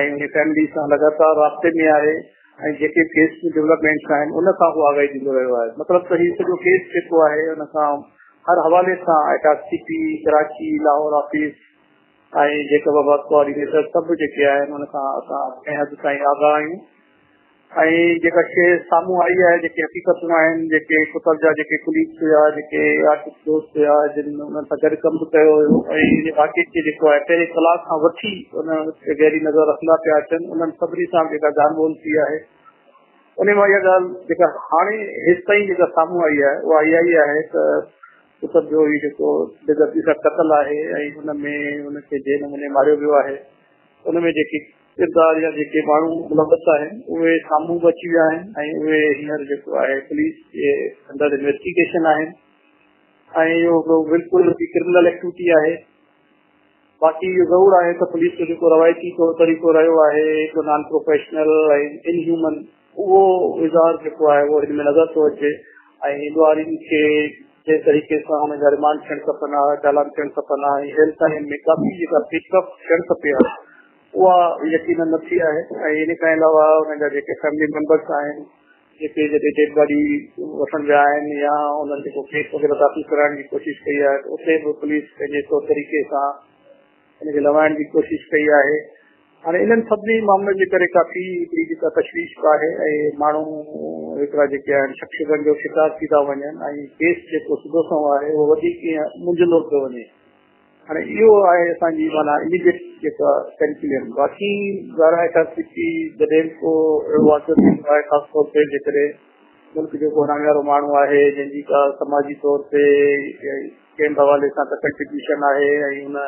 ۽ ان فيملي سان لڳاتار رابطي ۾ آهي ۽ جيڪي ڪيس ۾ ڊولپمينٽس آهن، ان کان هو آگاهي ڏيندو رهيو آهي. مطلب ته هي سڄو ڪيس جيڪو آهي، ان کان هر حوالي سان H R C P Karachi, Lahore office ۽ Jacob آباد ڪوآرڊينيٽر سڀ جيڪي آهن، ان کان اسان ڪنهن حد تائين آگاهه آهيون ۽ جيڪا شيء سامهون آئي آهي، جيڪي حقيقتون آهن، جيڪي قطب جا جيڪي ڪليگس هيا، جيڪي آرٽسٽ دوست هيا، جن انهن سان گڏ ڪم به ڪيو هيو ۽ ان واقعي کي جيڪو آهي پهرين ڪلاڪ کان وٺي ان تي گهري نظر رکندا پيا اچن، انهن سڀني سان جيڪا ڳالهه ٻولهه ٿي آهي، ان مان اها ڳالهه جيڪا هاڻي هيستائين جيڪا سامهون آئي آهي، اها اها ئي آهي ته قطب جو هي جيڪو بيدردي سان قتل آهي ۽ ان ۾ ان کي جنهن نموني ماريو ويو آهي، ان ۾ جيڪي ڪردار يا جيڪي ماڻهو ملوث آهن، اهي سامهون به اچي ويا آهن ۽ اهي هينئر جيڪو آهي پوليس جي انڊر انويسٽيگيشن آهن ۽ اهو هڪڙو بلڪل ڪرمنل ايڪٽيوٽي آهي. باقي اهو ضرور آهي ته پوليس جو جيڪو روايتي طور طريقو رهيو آهي، هڪ نان پروفيشنل ۽ ان هيومن، اهو اظهار جيڪو آهي اهو هن ۾ نظر ٿو اچي ۽ ڏوهارين کي جنهن طريقي سان انهن جا رمانڊ ٿيڻ کپن ها، چالان ٿيڻ کپن ها ۽ هيل تائين ۾ ڪافي جيڪا پيشرفت ٿيڻ کپي ها، اها يقينن نه ٿي آهي ۽ ان کان علاوه انهن جا جيڪي فيملي ميمبرس آهن، جيڪي جڏهن ڊيڊ باڊي وٺڻ ويا آهن يا انهن جيڪو ڪيس وغيره داخل ڪرائڻ جي ڪوشش ڪئي آهي ته اتي به پوليس پنهنجي طور طريقي سان ان کي لوائڻ جي ڪوشش ڪئي آهي. هاڻي انهن سڀني معاملن جي ڪري ڪافي هڪڙي جيڪا تشويش به آهي ۽ ماڻهو هڪڙا جيڪي آهن شڪ شبن جو شڪار ٿي ٿا وڃن ۽ ڪيس جيڪو سڌو سنئون آهي، اهو وڌيڪ ائين منجهندو پيو وڃي. هاڻي اهو آهي اسان جي معنيٰ اميڊيٽ جيڪا ڪنڪليون. باقي ظاهر آهي ڇا ٿي ٿي، جڏهن به ڪو اهڙو واقعو ٿيندو آهي، خاص طور تي جيڪڏهن ملڪ جو ڪو ناميارو ماڻهو آهي، جنهن جي ڪا سماجي طور تي ڪنهن به حوالي سان ڪا ڪنٽريبيوشن آهي ۽ ان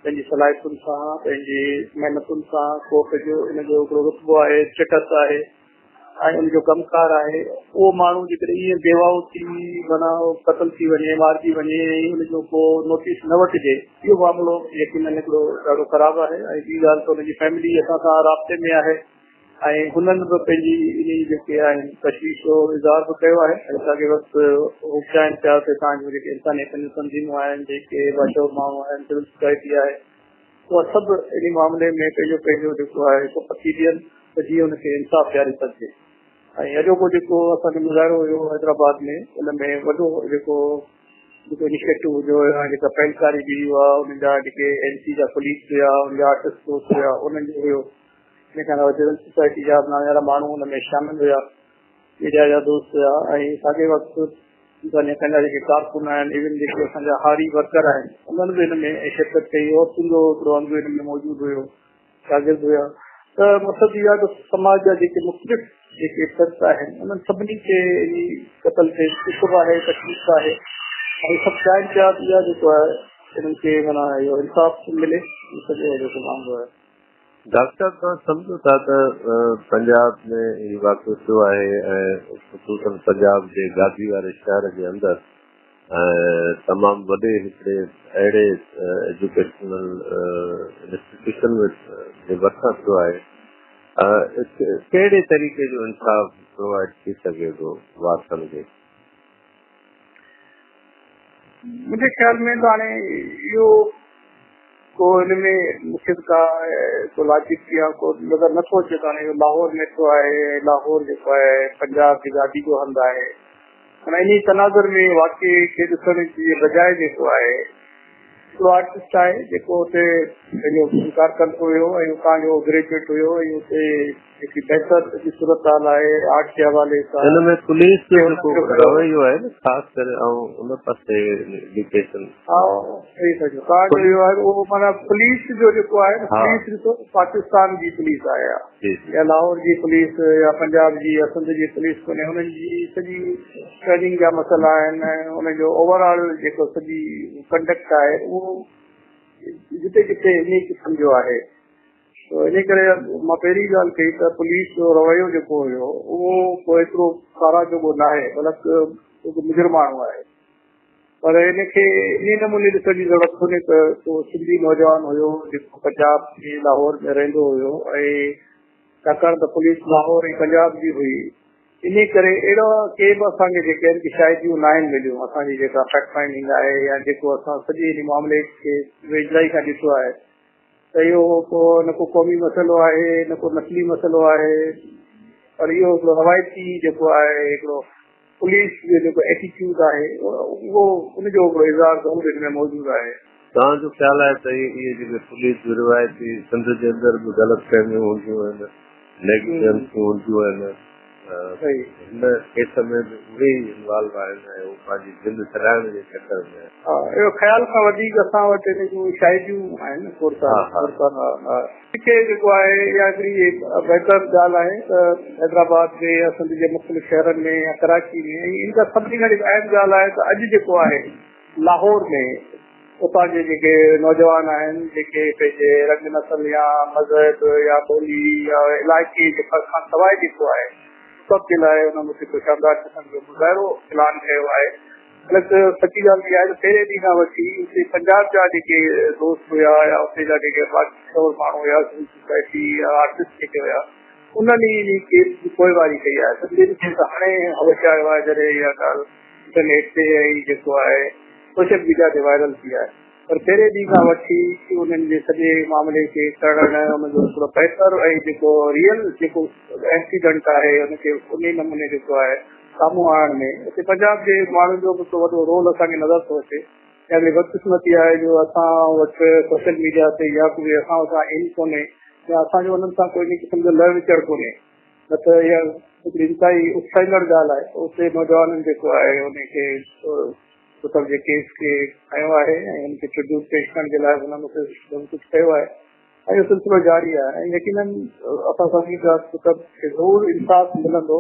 پنهنجي صلاحيتن سان، پنهنجي محنتن سان ڪو پنهنجو ان جو هڪڙو رتبو آهي، اسٽيٽس آهي ۽ ان جو ڪم ڪار آهي، اهو ماڻهو جيڪڏهن ائين بيواهو ٿي معنيٰ قتل ٿي وڃي، مارجي وڃي ۽ ان جو ڪو نوٽيس نه وٺجي، اهو معاملو يقينن هڪڙو ڏاڍو خراب آهي ۽ ٻي ڳالهه ته ان جي فيملي اسان سان رابطي ۾ آهي. ऐं हुननि बि पंहिंजी इन जेके आहिनि तशवीश जो इज़हार बि कयो आहे ऐं साॻे वक़्तु हू चाहिनि पिया त तव्हांजूं जेके इंसानी हक़नि जूं तंज़ीमूं आहिनि, जेके बाशऊर माण्हू आहिनि, सिविल सोसाइटी आहे, उहा सभु इन मामले में पंहिंजो पंहिंजो जेको आहे पकी ॾियनि त जीअं हुनखे इंसाफ़ ॾियारे सघिजे। ऐं अॼोको जेको असांजो मुज़ाहिरो हुयो हैदराबाद में, उन में वॾो जेको जेको इनिशिएटिव जो जेका पहलकारी बि हुआ, उन्हनि जा जेके एन सी जा पुलिस हुया, उन जा आर्टिस्ट दोस्त हुया, उन्हनि जो हुयो। इन खां अलावा सिविल सोसाइटी जा नामियारा माण्हू हुन में शामिल हुया, मीडिया जा दोस्त हुया ऐं साॻे वक़्तु असांजा जेके कारकुन आहिनि, इवन जेके असांजा हारी वर्कर आहिनि, उन्हनि बि हिन में शिरकत कई। औरतुनि जो हिकिड़ो अंग हिन में मौजूदु हुयो, शागिर्द हुया। त मक़सदु इहो आहे त समाज जा जेके मुख़्तलिफ़ जेके तत आहिनि, उन्हनि सभिनी खे इन क़तल ते ॾुख बि आहे, तकलीफ़ आहे ऐं सभु चाहिनि पिया त इहा जेको आहे इन्हनि खे माना इहो इंसाफ़ मिले, सॼो जेको मामिलो आहे। डॉक्टर, तव्हां सम्झो था त पंजाब में हीउ वाक़ियो थियो आहे ऐं ख़ुसूसन पंजाब जे गादी वारे शहर जे अंदरि ऐं तमामु वॾे हिकिड़े अहिड़े एजुकेशनल इंस्टीट्यूशन में जे भरिसां थियो आहे, कहिड़े तरीक़े जो इंसाफ़ प्रोवाइड थी सघे थो वारसनि खे? मुंहिंजे ख़्याल में त हाणे इहो को हिन में मूंखे त का को लॉजिक या को नज़र नथो अचे त हाणे इहो लाहौर में थियो आहे। लाहौर जेको आहे पंजाब जी गादी जो हंधु आहे। माना इन तनाज़ुर में वाक़े खे ॾिसण जे बजाए जेको आहे हिकिड़ो आर्टिस्ट आहे जेको हुते पंहिंजो इनकार कंदो हुयो ऐं उतां जो ग्रेजुएट हुयो ऐं हुते जेकी बहितर जी सूरत हाल आहे आर्ट जे हवाले सां। हिन में पुलिस जो जेको रवैयो आहे न, ख़ासि करे ऐं उन पासे एजुकेशन। हा, सही था चओ। तव्हांजो इहो आहे उहो माना पुलिस जो जेको आहे न, पुलिस ॾिसो पाकिस्तान जी पुलिस आहे या लाहौर जी पुलिस या पंजाब जी या सिंध जी पुलिस कोन्हे। हुननि जी सॼी ट्रेनिंग जा मसइला आहिनि ऐं हुनजो ओवरऑल जेको सॼी कंडक्ट आहे उहो जिते किथे इन क़िस्म जो आहे। त इन करे मां पहिरीं ॻाल्हि कई त पुलिस जो रवैयो जेको हुयो उहो को एतिरो साराह जोॻो न आहे, बल्कि मुजुर्माणो आहे। पर हिनखे इन नमूने ॾिसण जी ज़रूरत कोन्हे त को सिंधी नौजवान हुयो जेको पंजाब में लाहौर में रहंदो हुयो ऐं छाकाणि त पुलिस लाहौर ऐं पंजाब जी हुई, इन करे अहिड़ा के बि असांखे जेके आहिनि शाहिदियूं न आहिनि मिलियूं। असांजी जेका फैक्ट फाइंडिंग आहे या जेको असां सॼे इन मामले खे वेझड़ाई खां ॾिठो आहे त इहो को न को क़ौमी मसइलो आहे न को नस्ली मसइलो आहे, पर इहो हिकिड़ो रवायती जेको आहे हिकिड़ो पुलिस जो जेको एटीट्यूड आहे उहो उनजो हिकिड़ो इज़हार ज़रूरु हिन में मौजूदु आहे। तव्हांजो ख़्यालु आहे त इहे जेके पुलिस जूं रिवायती सिंध जे अंदरि बि ग़लति फ़हमियूं हूंदियूं आहिनि, नेगलिजेंस हूंदियूं आहिनि, हिन केस में बि उहे ई इन्वॉल्व आहिनि ऐं हू पंहिंजी जिंद छॾाइण जे चक्कर में? हा, इहो ख़्याल खां वधीक असां वटि हिन जूं शाहिदियूं आहिनि। मूंखे जेको आहे इहा हिकिड़ी बहितर ॻाल्हि आहे त हैदराबाद में या सिंध जे मुख़्तलिफ़ शहरनि में या कराची में, ऐं इन खां सभिनी खां जेका अहम ॻाल्हि आहे त अॼु जेको आहे लाहौर में उतां जे जेके नौजवान आहिनि जेके पंहिंजे रंग नस्ल या मज़हब या ॿोली या इलाइक़े जे फ़र्क़ खां सवाइ जेको आहे सब जे लाइ हुन हिकु शानदार क़िस्म जो मुज़ाहिरो ऐलान कयो आहे। अलॻि सची ॻाल्हि इहा आहे त पहिरें ॾींहं खां वठी हुते पंजाब जा जेके दोस्त हुया या हुते जा जेके बाक़ी माण्हू हुया, सिविल सोसाइटी या आर्टिस्ट जेके हुया, उन्हनि ई इन केस जी पोइवारी कई आहे। सभिनी खे त हाणे होश आयो आहे जॾहिं इहा ॻाल्हि इंटरनेट ते ऐं जेको आहे सोशल मीडिया ते वायरल थी आहे, पर पहिरें ॾींहं खां वठी उन्हनि जे सॼे मामले खे करण हुनजो हिकिड़ो बहितर ऐं जेको रियल जेको एक्सीडेंट आहे हुनखे उन नमूने जेको आहे साम्हूं आणण में हुते पंजाब जे माण्हुनि जो बि हिकिड़ो वॾो रोल असांखे नज़र थो अचे। ऐं हिकिड़ी बदकिस्मती आहे जो असां वटि सोशल मीडिया ते या कोई असां सां इन कोन्हे या असांजो उन्हनि सां कोई क़िस्म जो लह विचड़ कोन्हे, न त इहा हिकिड़ी इंतिहाई उत्साहींदड़ ॻाल्हि आहे। उते नौजवाननि जेको आहे उनखे कुतुब जे केस खे खयो आहे ऐं हुनखे ट्रिब्यूट पेश करण जे लाइ हुननि हुते सभु कुझु कयो आहे ऐं इहो सिलसिलो जारी आहे। ऐं यकीनन असां सम्झूं पिया कुतुब खे ज़रूरु इंसाफ़ मिलंदो,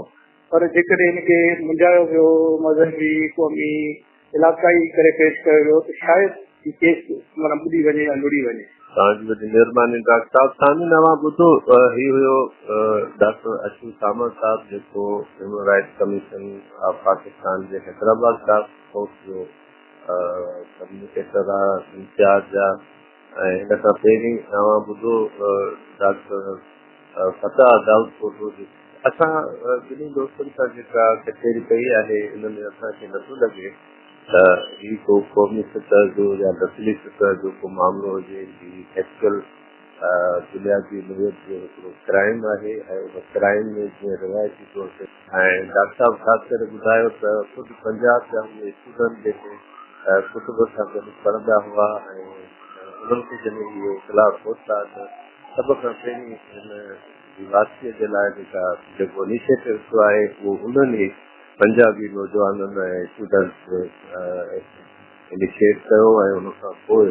पर जेकॾहिं हिनखे मुंझायो वियो, मज़हबी क़ौमी इलाइक़ाई करे पेश कयो वियो त शायदि हीउ केस माना ॿुॾी वञे या लुड़ी वञे। तव्हांजी वॾी महिरबानी डॉक्टर साहिबु। सामीन, अवां ॿुधो, हीउ हुयो डॉक्टर अशू सामंत साहिबु जेको human rights commission of Pakistan J Hyderabad task force जो कम्युनिकेटर आहे, इंचार्ज आहे। ऐं हिन खां पहिरीं अवां ॿुधो डॉक्टर فتاح دائود پوٽو جي اسان ٻنهي دوستن سان جيڪا ڪچهري ڪئي آهي، ان ۾ اسان کي نٿو لڳي ته هي ڪو قومي سطح جو يا نسلي سطح جو ڪو معاملو هجي. هي ايڪچوئل بنيادي نوعيت جو هڪڙو ڪرائيم آهي ۽ ان ڪرائيم ۾ جيئن روايتي طور تي ۽ ڊاڪٽر صاحب خاص ڪري ٻڌايو ته خود پنجاب جا اهي اسٽوڊنٽ جيڪي قطب سان گڏ پڙهندا هئا ۽ انهن کي جڏهن اهو اطلاع پهتا ته سڀ کان پهرين هن جي واپسيء جي لاء جيڪا جيڪو انيشيٽو ٿيو آهي اهو انهن ئي پنجابي نوجوانن ۽ اسٽوڊنٽس انيشيٽ ڪيو ۽ ان کان پوء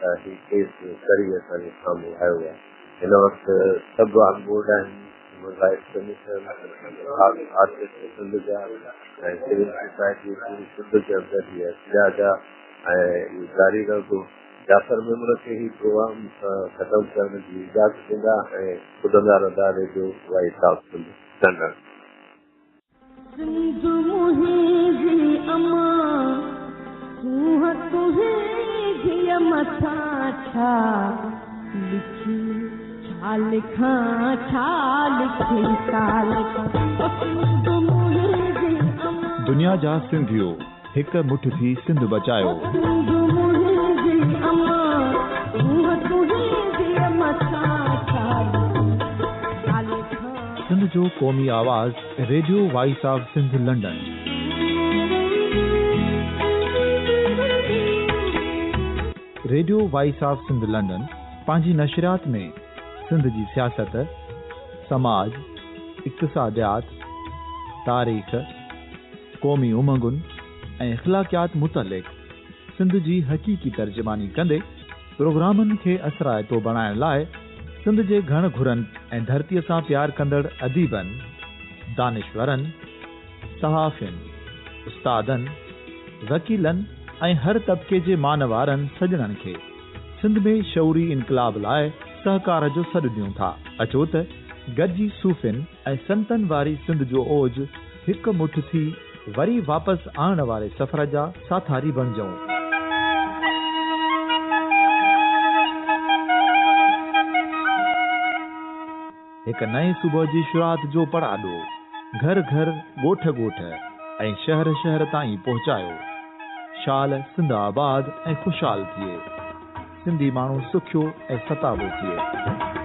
هي ڪيس ڪري اسان جي سامهون آيو آهي. هن وقت سڀ آن بورڊ آهن، human rights commission, artist Sindh جا ۽ سول سوسائٽي پوري سنڌ جي اندر هي احتجاج آهي ۽ اهو جاري رهندو. جعفر ميمڻ کي هي پروگرام ختم ڪرڻ جي اجازت ڏيندا ۽ ٻڌندا رهندا radio voice of Sindh London. Sindh منهنجي امان، سونهن تنهنجيء مٿان ڇا لکي، ڇا لکان، ڇا لکي، ڇا لکان، او سنڌ منهنجي امان. دنيا جا سنڌيو هڪ مٺ ٿي سنڌ بچايو. سنڌ جو قومي آواز radio voice of Sindh London. Radio voice of Sindh London پنهنجي نشريات ۾ سنڌ جي سياست، سماج، اقتصاديات، تاريخ، قومي امنگن ۽ اخلاقيات متعلق سنڌ جي حقيقي ترجماني ڪندي پروگرامن کي اثرائتو بڻائڻ لاء سنڌ جي گهڻ گهرن ۽ ڌرتيء سان پيار ڪندڙ اديبن، دانشورن، صحافين، استادن، وڪيلن ۽ هر طبقي جي مانوارن سڄڻن کي سنڌ ۾ شعوري انقلاب لاء سهڪار جو سڏ ڏيون ٿا. اچو ته گڏجي صوفين ۽ سنتن واري سنڌ جو اوج هڪ مٺ ٿي وري واپس آڻڻ واري سفر جا ساٿاري بڻجون. هڪ نئين صبح جي شروعات جو پڙاڏو گهر گهر، ڳوٺ ڳوٺ ۽ شهر شهر تائين پهچايو. شال سنڌ آباد ۽ خوشحال ٿئي. سنڌي ماڻهو سکيو ۽ ستابو ٿئي.